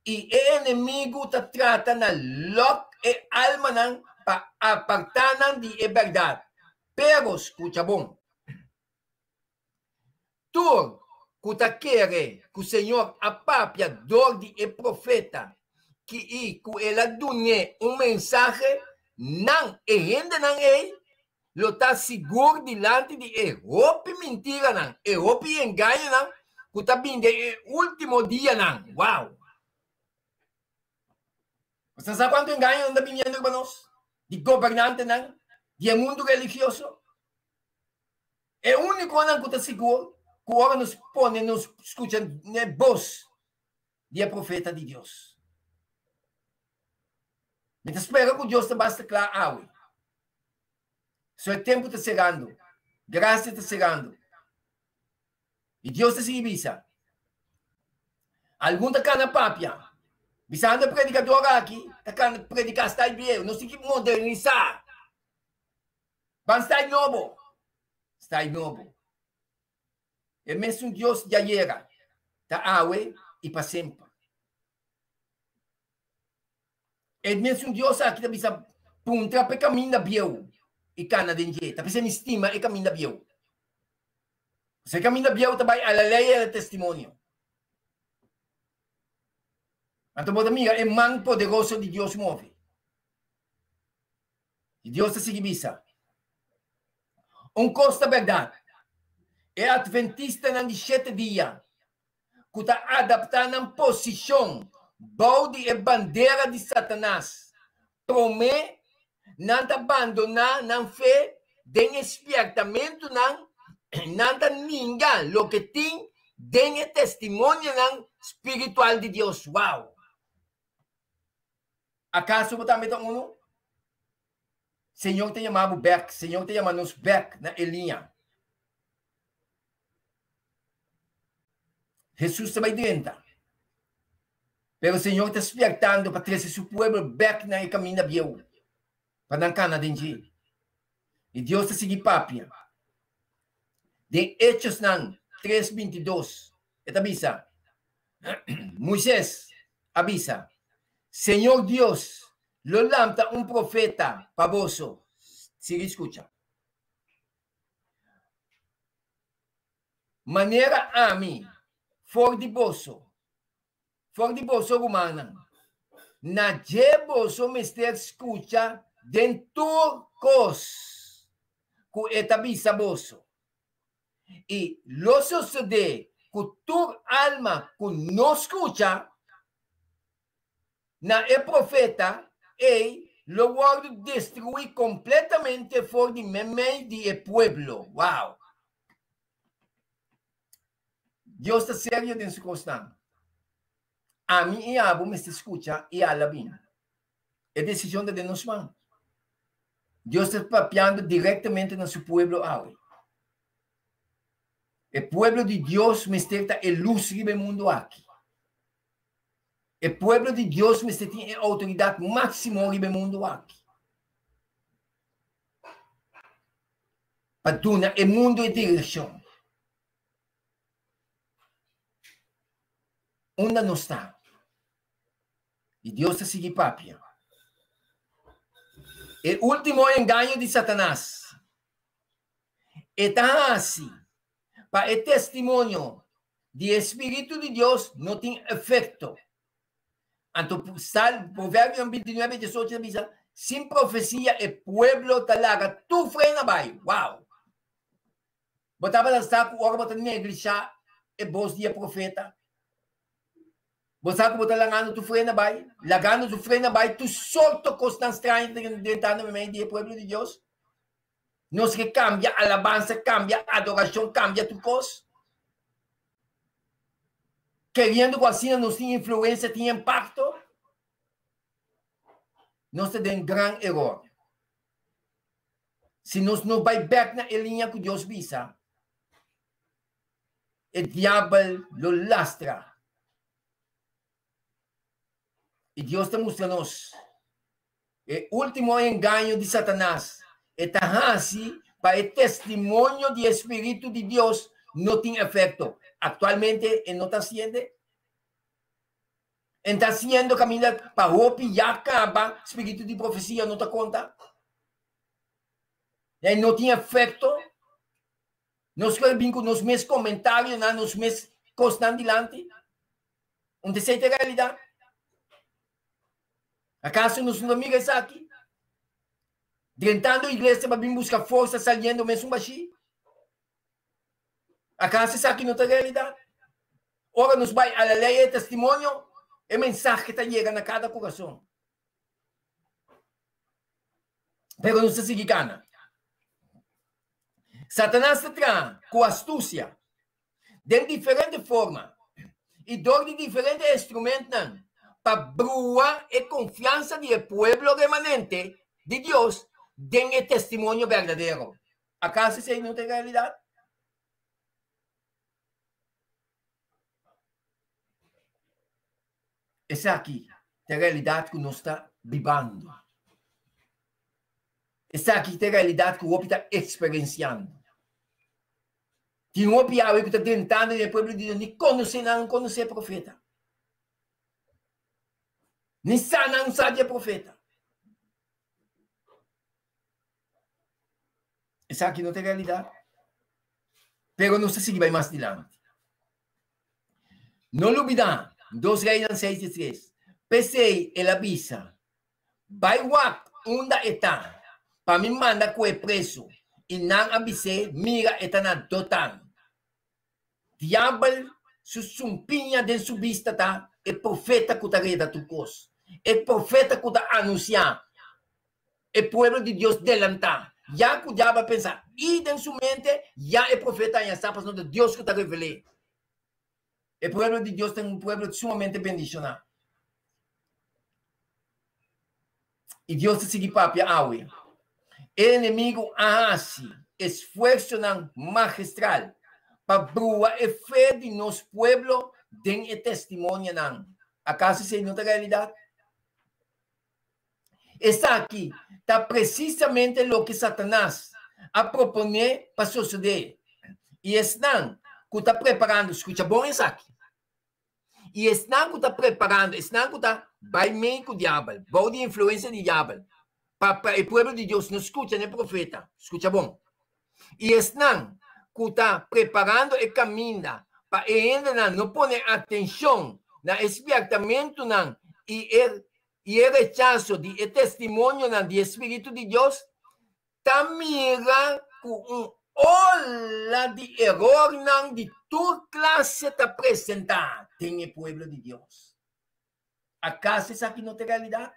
i e enemigu ta trata na lòk e almanan pa apartá nan di e bèrdat. Pero, skucha bon, tur ku ta kere ku Señor a papia dor di e profeta ki i ku el a dun'é un mensahe, nan, e hendenan ei, lo ta sigur dilanti di e hopi mintiranan, e hopi engañonan ku ta bin den e último dianan. Wow! Bo sa kuantu engañonan ta biniendo riba nos? Di gobernantenan, di e mundu religioso. E únikonan ku ta sigur ku ora nos pone nos skucha n'e bos di e profeta di Dios. Mi ta spera ku Dios ta basta kla awe. So e tempu ta serando. Grasia ta serando. I Dios ta sigui bisa, Algun ta kana papia, bisando e predikador aki ta kana prediká style bieu. Nos tin ki modernisá. Ban style nobo. Style nobo. E mesun Dios di ayera ta awe i pa semper. E mesun Dios aki ta bisa puntra pa e kaminda bieu i kana den dje. Ta p'esei mi stima e kaminda bieu. Pasobra e kaminda bieu ta bai a la lei i a la testimonio. Anto bo ta mira e man poderoso di Dios move. I Dios ta sigui bisa, Un kos ta bèrdat, e atventistanan di shete dia ku ta adaptá nan posishon bou di e bandera di Satanas, promé nan ta bandoná nan fe den e spièrtamentunan, nan ta ninga loke tin den e testimonionan spiritual di Dios. Wow! Akaso bo tambe ta unu? Señor ta yama bo bèk, Señor ta yama nos bèk na e liña. Hesus ta bai drenta. Pero Señor ta spiertando pa trese su pueblo bèk na e kaminda bieu, pa nan kana den dje. I Dios ta sigui papia. Den Hechosnan tres bintidos, e ta bisa, Moises a bisa, Señor Dios lo lanta un profeta pa boso. Sigui skucha. Manera ami for di boso, for di boso rumannan, na dje boso mester skucha den tur kos ku e ta bisa boso. I lo sosodé ku tur alma ku no skucha na e profeta ei lo wòrdu destruí kompletamente for di meimei di e pueblo. Wow! Dios ta serio den su kosnan. Ami i abo mester skucha i ala bin. E desishon ta den nos man. Dios ta papiando direktamente na su pueblo awe. E pueblo di Dios mester ta e lus riba e mundu aki. E pueblo di Dios mester tin e outoridat máksimo riba e mundu aki. Pa duna e mundu e direkshon. Unda nos ta? I Dios ta sigui papia. E último engaño di Satanas. E ta hasi pa e testimonio di e Spiritu di Dios no tin efekto. Anto sal Proverbio 29, 18 ta bisa, sin profesia e pueblo ta laga tur frena bai. Wow! Bo tabata sa ku ora bo ta neglishá e bos di e profeta, bo sa ku bo ta lagando tur frena bai, lagando tur frena bai, tur sorto kosnan straño ta drentando meimei di e pueblo di Dios? Nos ke kambia alabansa, kambia adorashon, kambia tur kos. Keriendo ku asina nos tin influensia, tin impakto. Nos ta den gran eror. Si nos no bai bek na e liña ku Dios bisa, e diabel lo lastra. I Dios ta mustra nos e último engaño di Satanas. E ta hasi pa e testimonio di e Spiritu di Dios no tin efekto. Aktualmente e no ta hasiende. E ta hasiendo kaminda pa hopi ya kaba spiritu di profesia no ta konta. E no tin efekto. Nos por bin ku nos mes komentarionan, nos mes kosnan dilanti. Un ta esei ta e realidat? Akaso nos no ta mira esaki? Drentando iglesia pa bin buska forsa, saliendo mesun bashí? Akaso esaki no ta realidat? Ora nos bai a la lei e testimonio, e mensahe ta yega na kada kurason. Pero nos ta sigui gana. Satanas ta traha ku astusia den diferente forma i dor di diferente instrumentnan pa brua e konfiansa di e pueblo remanente di Dios den e testimonio berdadero. Akaso esei no ta e realidat? Esaki ta e realidat ku nos ta bibando. Esaki ta e realidat ku hopi ta eksperensiando. Tin hopi awe ku ta drentando den e pueblo di Dios ni konosé nan no konosé e profeta. Ni sa nan no sa di e profeta. Esaki no ta e realidat. Pero nos ta sigui bai mas dilanti. No lubidá, Dos Reinan seis di tres, P'esei el a bisa, Bai wak unda e ta, pa mi manda ku e presu. I nan a bis'é, Mira, e ta na Dotan. Diabel su sumpiña den su bista ta e profeta ku ta reda tur kos, e profeta ku ta anunsiá e pueblo di Dios delantá. Ya ku diabel a pensa i den su mente, ya e profeta haña sa pasobra ta Dios ku ta revel'é. E pueblo di Dios ta un pueblo sumamente bendishoná. I Dios ta sigui papia awe. E enemigu a hasi esfuersonan magistral pa brua e fe di nos pueblo den e testimonionan. Akaso esei no ta realidat? Esaki ta presisamente loke Satanas a proponé pa sosodé. I esnan ku ta preparando, skucha bon esaki, i esnan ku ta preparando, esnan ku ta bai mei ku diabel, bou di influensia di diabel, pa pa e pueblo di Dios no skucha n'e profeta, skucha bon, i esnan ku ta preparando e kaminda pa e hendenan no pone atenshon na e spièrtamentunan i e i e rechaso di e testimonionan di e Spiritu di Dios, ta mira ku un ola di erornan di tur klase ta presentá den e pueblo di Dios. Akaso esaki no ta e realidat?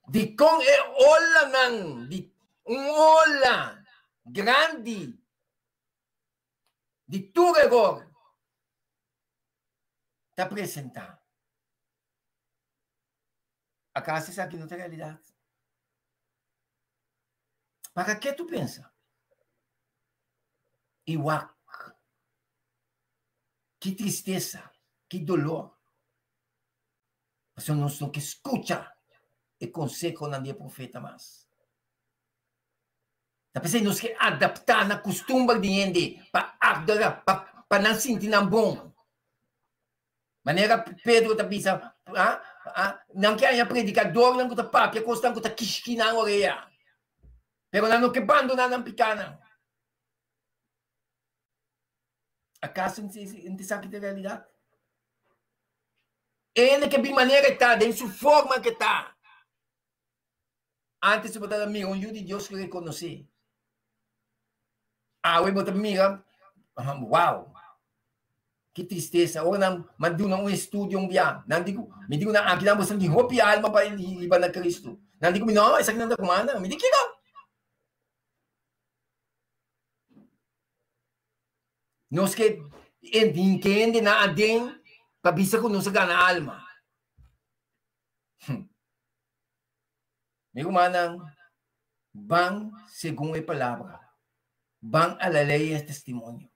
Dikon e olanan di un ola grandi di tur eror ta presentá? Acaso esaki no ta realidad? Para ke tu pensa? I wak. Ki tristesa, ki dolor. Pasobra nos no ke skucha e konsehonan di e profeta mas. Ta p'esei nos ke adaptá na kustumber di hende pa agradá, pa nan sinti nan bon. Manera Pedro ta bisa, ah, ah, nan ke haña predikadornan ku ta papia kosnan ku ta kishki nan orea. Pero nan no ke bandoná nan pikánan. Akaso n ta esaki ta realidat? Hende ke bin manera e ta, den su forma ke ta. Antes bo tabata mira un yu di Dios ku rekonosé. Awe bo ta mira, wow, ki tristesa. Ora nan m'a duna un estudio un bia, nan di ku, mi di ku nan, akinan bo tin hopi alma pa hiba na Kristu. Nan di ku mi, no, esaki nan ta kumanda. Mi di, kiko? Nos ke hende nan aden pa bisa ku nos a gana alma. Mi rumannan, ban segun e palabra, ban a la ley e testimonio.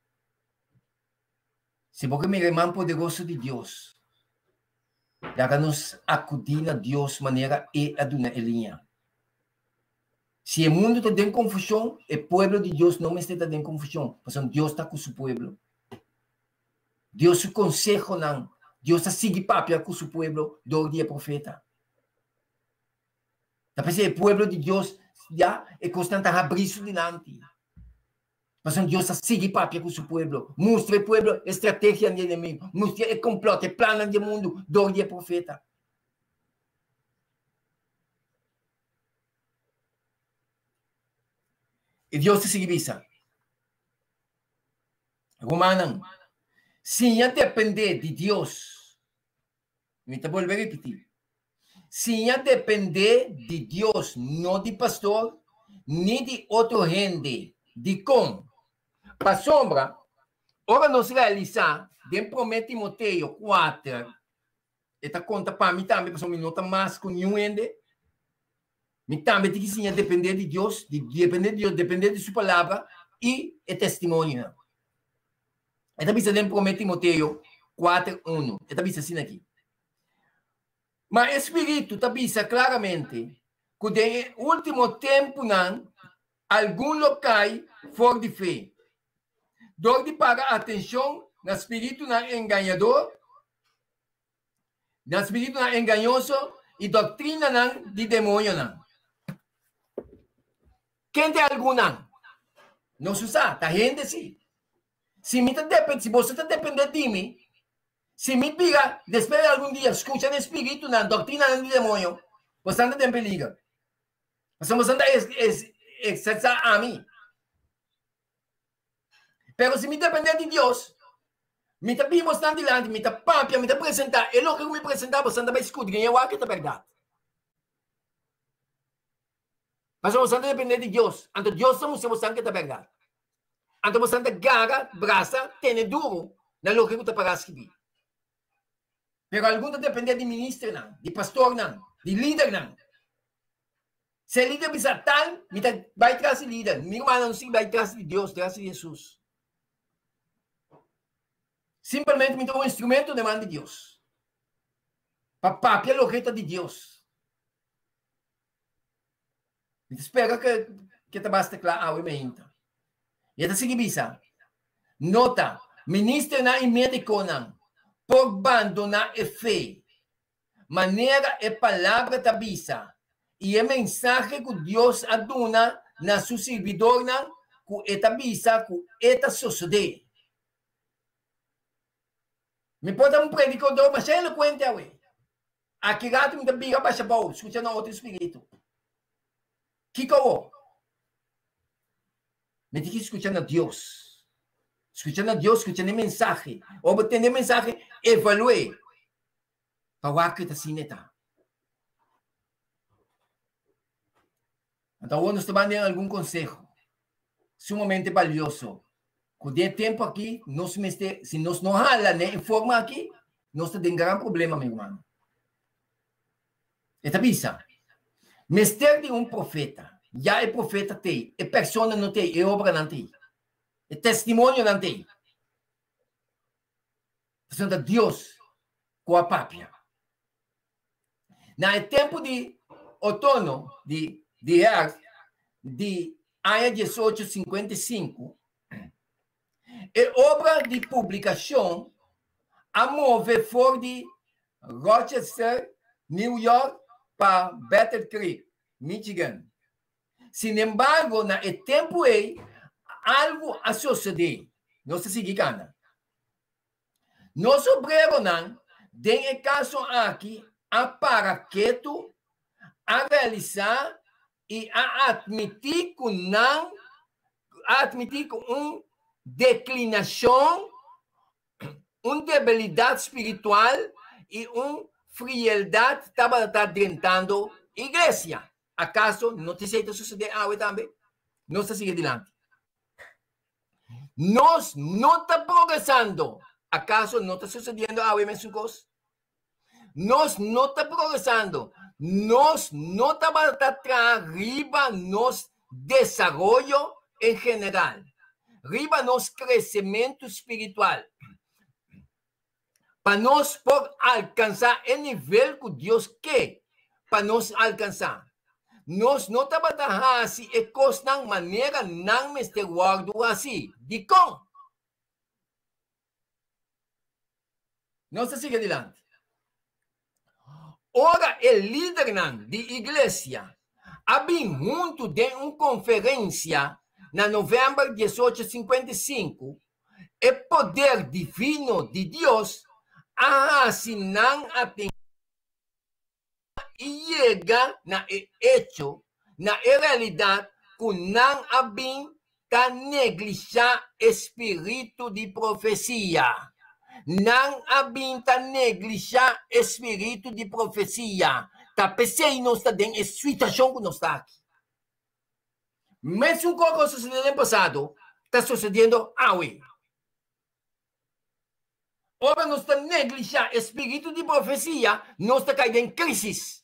Si bo ke mira e man poderoso di Dios, laga nos akudí na Dios manera E a duna e liña. Si e mundu ta den konfushon, e pueblo di Dios no mester ta den konfushon, pasobra Dios ta ku su pueblo. Dios su konsehonan, Dios ta sigui papia ku su pueblo dor di e profeta. Ta p'esei e pueblo di Dios ya e kosnan ta habrí su dilanti. Pasobra Dios ta sigui papia ku su pueblo, mustra e pueblo e strategianan di enemigu, mustra e komplòt, e plannan di e mundu dor di e profeta. I Dios ta sigui bisa, Rumannan, siña dependé di Dios. Mi ta bolbe ripití. Siña dependé di Dios, no di pastor ni di otro hende. Dikon? Pasobra ora nos realisá den Promé Timoteo kuater, e ta konta pa mi tambe, pasobra mi no ta mas ku niun hende. Mi tambe tin ki siña dependé di Dios, di dependé di Dios, dependé di su palabra i e testimonionan. E ta bisa den Promé Timoteo 4, 1. E ta bisa asina aki. Ma e Spiritu ta bisa klaramente ku den e último tempunan algun lo kai for di fe, dor di paga atenshon na spiritunan engañador, na spiritunan engañoso i doktrinanan di demoñonan. Ken ta e algunnan? Nos sa, ta hende sí. Si mi ta depende, si boso ta depende di mi, si mi bira despues di algun dia skucha den spiritunan, doktrinanan di demoño, boso ta den peliger. Pasobra boso ta eksesa ami. Pero si mi depende di Dios, mi ta bin bosnan dilanti, mi ta papia, mi ta presentá e loke ku mi presentá, boso ta bai skudriña wak ta bèrdat. Pasobra boso ta depende di Dios, anto Dios ta mustra boso ke ta bèrdat. Anto boso ta gara, brasa, tene duru na loke ku ta pará skibí. Pero algun ta depende di ministernan, di pastornan, di lidernan. Si e lider bisa tal, mi ta bai tras di lider. Mi rumannan no sigui bai tras di Dios, tras di Hesus. Simplemente mi ta un instrumento den man di Dios. Pa papia loke ta di Dios. Mi ta spera ke ke ta basta kla awe meinta. I e ta sigui bisa, Nota, ministernan i médikonan por bandoná e fe, manera e Palabra ta bisa, i e mensahe ku Dios a duna na su sirbidornan ku e ta bisa ku e ta sosodé. Mi por ta un predikador masha elokuente awe. Aki rato mi ta bira basha bou, skucha na otro spiritu. Kiko awor? Mi tin ki skucha na Dios. Skucha na Dios, skucha na e mensahe. Ora bo tende e mensahe, evalu'é pa wak ku e ta asina e ta. Anto awor nos ta ban den algun konseho sumamente balioso ku den e tempu aki nos mester, si nos no hala den e forma aki, nos ta den gran problema, mi rumannan. E ta bisa, Mester di un profeta, ya e profeta t'ei, e persona no t'ei, e obranan t'ei, e testimonionan t'ei. Pasobra ta Dios ku a papia. Na e tempu di otono di di herfst di aña 1855, e obra di publikashon a move for di Rochester, New York pa Battle Creek, Michigan. Sinembargo, na e tempu ei, algu a sosodé. Nos ta sigui kana. Nos obreronan den e kaso aki a para ketu, a realisá i a atmití ku nan a atmití ku un deklinashon, un debilidat spiritual i un frieldat tabata drentando iglesia. Akaso no ta esei ta sosodé awe tambe? Nos ta sigui dilanti. Nos no ta progresando. Akaso no ta sucediendo awe mesun kos? Nos no ta progresando. Nos no tabata traha riba nos desaroyo en general, riba nos kresementu spiritual, pa nos por alkansá e nivel ku Dios ke pa nos alkansá. Nos no tabata hasi e kosnan manera nan mester wòrdu hasí. Dikon? Nos ta sigui adilanti. Ora e lidernan di iglesia a bin huntu den un konferensia na novèmber 1855, e poder divino di Dios a hasi nan atenshon i yega na e echo, na e realidat ku nan a bin ta neglishá e spiritu di profesia. Nan a bin ta neglishá e spiritu di profesia. Ta p'esei nos ta den e situashon ku nos ta aki. Mesun kos ku a sosodé den pasado ta sosodiendo awe. Ora nos ta neglishá e spiritu di profesia, nos ta kai den krísis.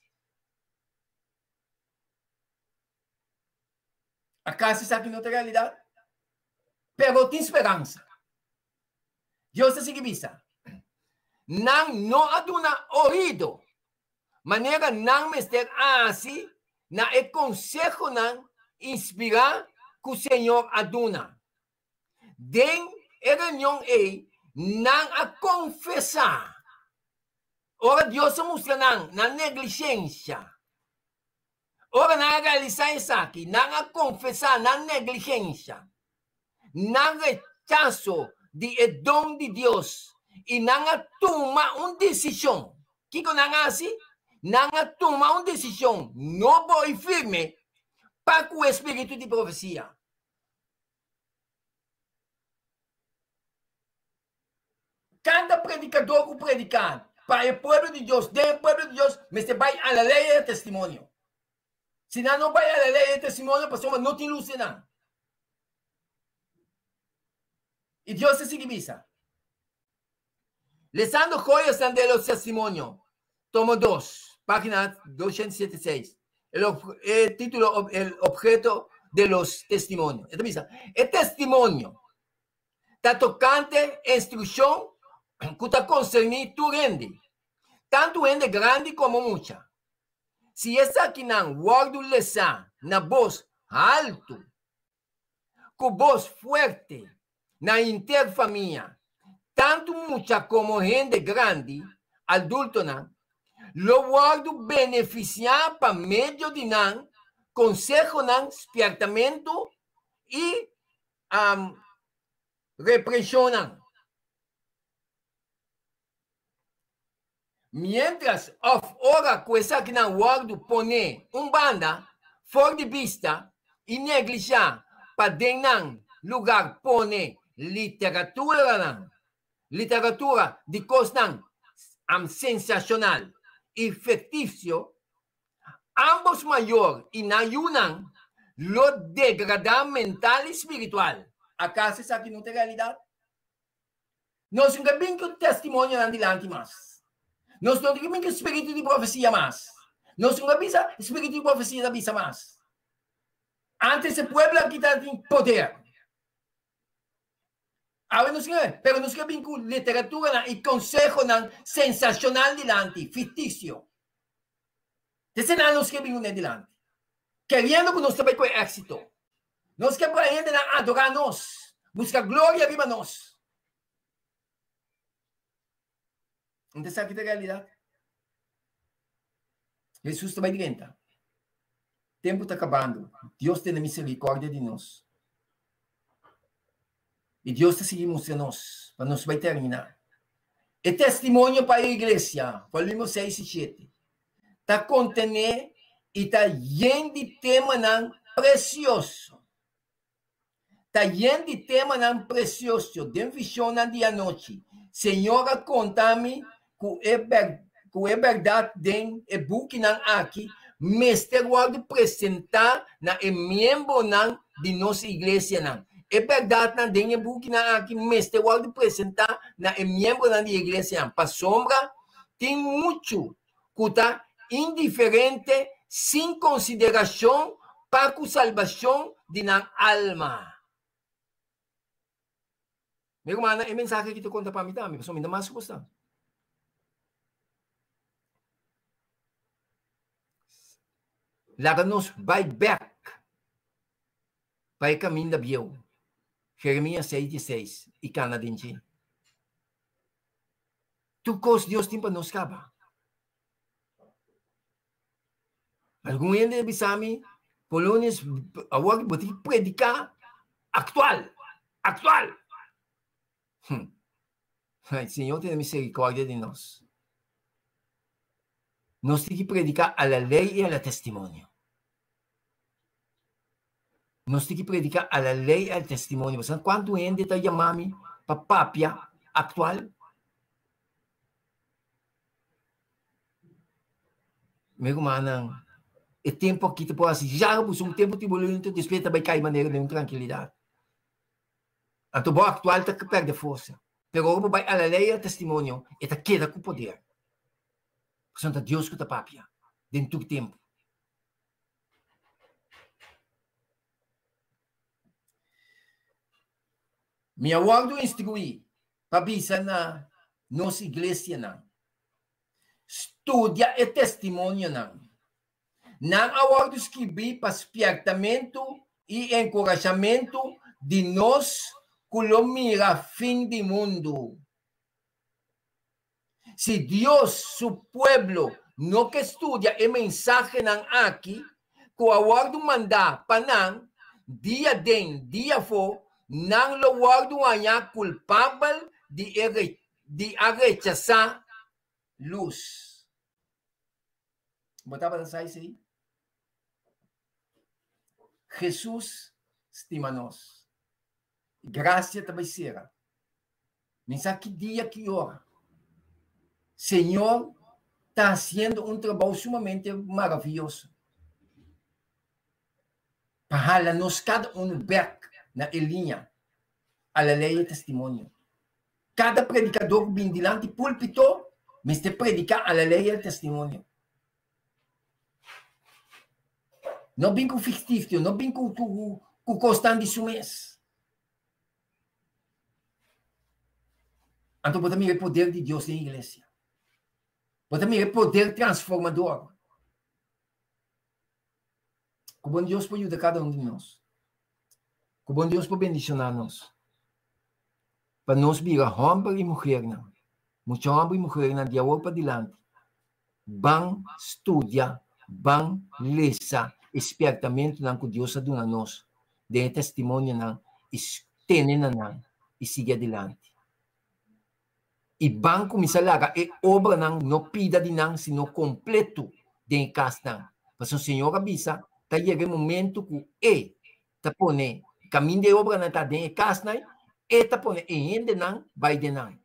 Acaso esaki no ta realidad? Pero tin speransa. Dios ta sigui bisa, Nan no a duna oido manera nan mester a hasi na e consehonan inspirá cu Señor a duna. Den e reunion ei, nan a confesá. Ora Dios a mustra nan nan negligencia, Ora nan a realisá esaki, nan a konfesá nan negligensha, nan rechaso di e don di Dios i nan a tuma un desishon. Kiko nan a hasi? Nan a tuma un desishon nobo i firme pa ku e spiritu di profesia. Kada predikadó ku prediká pa e pueblo di Dios, den e pueblo di Dios, mester bai a la lei e testimonio. Si nan no bai a la lei e testimonio, pasobra no tin lus den nan. I Dios ta sigui bisa, Lesando joyasnan de los testimonio, tomo 2, página 276, el, el título, el objeto de los testimonios. E ta bisa, e testimonio ta tokante instrukshon ku ta konserní tur hende, tantu hende grandi komo mucha. Si esakinan wòrdu lesá na bos haltu, ku bos fuerte na henter famia, tantu mucha komo hende grandi, adultonan, lo wòrdu benefisiá pa medio di nan konsehonan, spièrtamentu i um, represhonnan. Mientras òf ora ku esakinan wòrdu poné un banda for di bista i neglishá pa den nan lugar pone literaturanan, literatura di kosnan sensashonal i fiktisio, Ambos mayor i nan yunan lo degradá mental i spiritual. Akaso esaki no ta e realidat? Nos no ta bin ku testimonionan dilanti mas. Nos no ta bin ku spiritu di profesia mas. Nos no ta bisa spiritu di profesia ta bisa mas. Antes e pueblo aki tabatin poder. Awe nos ke, pero nos ke bin ku literaturanan i konsehonan sensashonal dilanti, fiktisio. Eseinan nos ke bin kuné dilanti. Keriendo ku nos ta bai ku e éksito. Nos ke pa hendenan adorá nos, buska gloria riba nos. Enta esaki ta realidat? Hesus ta bai drenta. Tempu ta kabando. Dios tene misericordia di nos. I Dios ta sigui mustra nos pa nos bai terminá. E testimonio pa e iglesia, volumen 6 i 7, ta kontené i ta yen di temanan presioso. Ta yen di temanan presioso den visionnan di anochi. Señor a konta mi ku e ku e bèrdat den e bukinan aki mester wòrdu presentá na e miembronan di nos iglesianan. E bèrdatnan den e bukinan aki mester wòrdu presentá na e miembronan di e iglesianan, pasobra tin muchu ku ta indiferente sin konsiderashon pa ku salbashon di nan alma. Mi rumannan, e mensahe aki ta konta pa mi tambe, pasobra mi ta mas ku boso. Laga nos bai bèk pa e kaminda bieu, Jeremias 6, 16, i kana den dje. Tur kos Dios tin pa nos kaba. Algun hende a bisa mi, Polonius, awor bo tin prediká aktual, aktual. Ay, Señor tiene misericordia di nos. Nos tin ku prediká a la lei i a la testimonio. Nos tin ku prediká a la lei i al testimonio. Bo sa kuantu hende ta yama mi pa papia aktual? Mi rumannan, e tempu aki ta por hasi largu, un tempu turbulento, despues ta bai kai manera den un trankilidat. Anto bo aktual ta pèrdè forsa. Pero ora bo bai a la lei i al testimonio, e ta keda ku poder. Pasobra ta Dios ku ta papia den tur tempu. Mi a wòrdu instruí pa bisa na nos iglesianan, Studia e testimonionan. Nan a wòrdu skibí pa spièrtamentu i enkurashamentu di nos ku lo mira fin di mundu. Si Dios su pueblo no ke studia e mensahenan aki ku a wòrdu mandá pa nan, dia den dia afó, nan lo wòrdu hañá kulpabel di e di a rechasá lus. Bo tabata sa esei? Hesus stima nos. Grasia ta bai sera. Mi sa ki dia, ki ora. Señor ta hasiendo un trabou sumamente maravioso pa hala nos kada unu bek na e liña a la ley e testimonio. Kada predikador ku bin dilanti pulpito mester prediká a la ley el testimonio. No bin ku ficticio, no bin ku ku ku kosnan di su mes. Anto bo ta mira e poder di Dios den iglesia. Bo ta mira e poder transformador. Ku bon Dios por yuda kada un di nos. Ku bon Dios por bendishoná nos. Pa nos bira hòmber i muhernan, mucha hòmber i muhernan di awor padilanti, ban studia, ban lesa e spièrtamentunan ku Dios a duna nos den e testimonionan i tene na nan i sigui adilanti. I ban kuminsá laga e obranan no pida di nan sino kompletu den e kasnan. Pasobra Señor a bisa, ta yega e momentu ku E ta pone kaminda e obranan ta den e kasnan, E ta pone e hendenan bai den nan.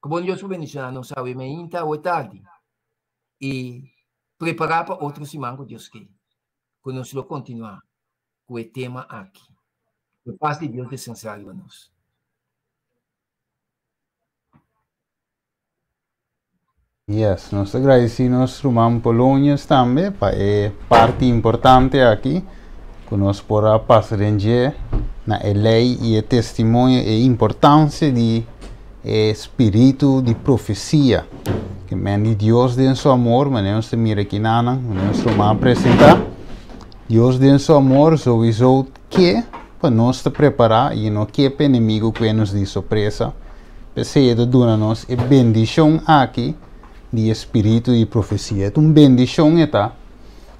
Ku bon Dios por bendishoná nos awe mainta, awe tardi i prepará pa otro siman ku Dios ke, ku nos lo kontinuá ku e tema aki. Ku e pas di Dios deskansá riba nos.
Yes, nos ta gradisí nos ruman Polonius tambe pa e parti importante aki ku nos por a pasa den dje na e lei i e testimonio e importansia di e spiritu di profesia. Ke men di Dios den su amor, manera nos ta mira aki nanan, manera nos ruman a presentá, Dios den su amor souiso ke pa nos ta prepará i no ke pa enemigu kue nos di sorpresa. P'esei e ta duna nos e bendishon aki di e spiritu di profesia. E ta un bendishon e ta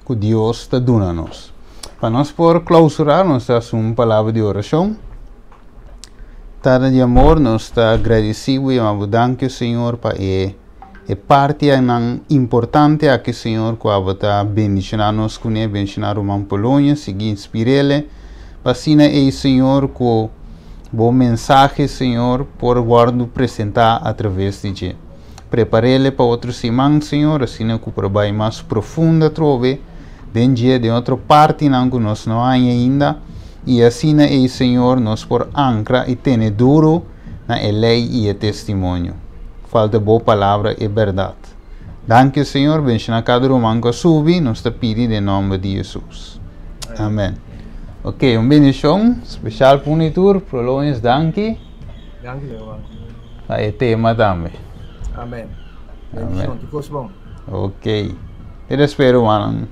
ku Dios ta duna nos. Pa nos por klausurá, nos ta hasi un palabra di orashon. Tata di amor, nos ta gradisí bo i yama bo danki, Señor, pa e e partinan importante aki, Señor, ku abo ta bendishoná nos kuné, bendishoná ruman Polonio, sigui inspir'el, pa asina ei, Señor, ku bo mensahe, Señor, por wòrdu presentá atraves di dje. Prepar'el pa otro siman, Señor, asina ku por bai mas profundo atrobe den dje, den otro partinan ku nos no haña ainda, i asina ei, Señor, nos por ankra i tene duru na e lei i e testimonio. Falta bo palabra e bèrdat. Danki, Señor, benshoná kada ruman ku a subi, nos ta pidi den nòmber di Hesus. Amèn. Ok, un bendishon spesial pa unu i tur. Prolonius, danki.
Danki, mi ruman.
Pa e tema tambe.
Amèn. Bendishon, tur kos bon.
Ok. Te despedí, rumannan.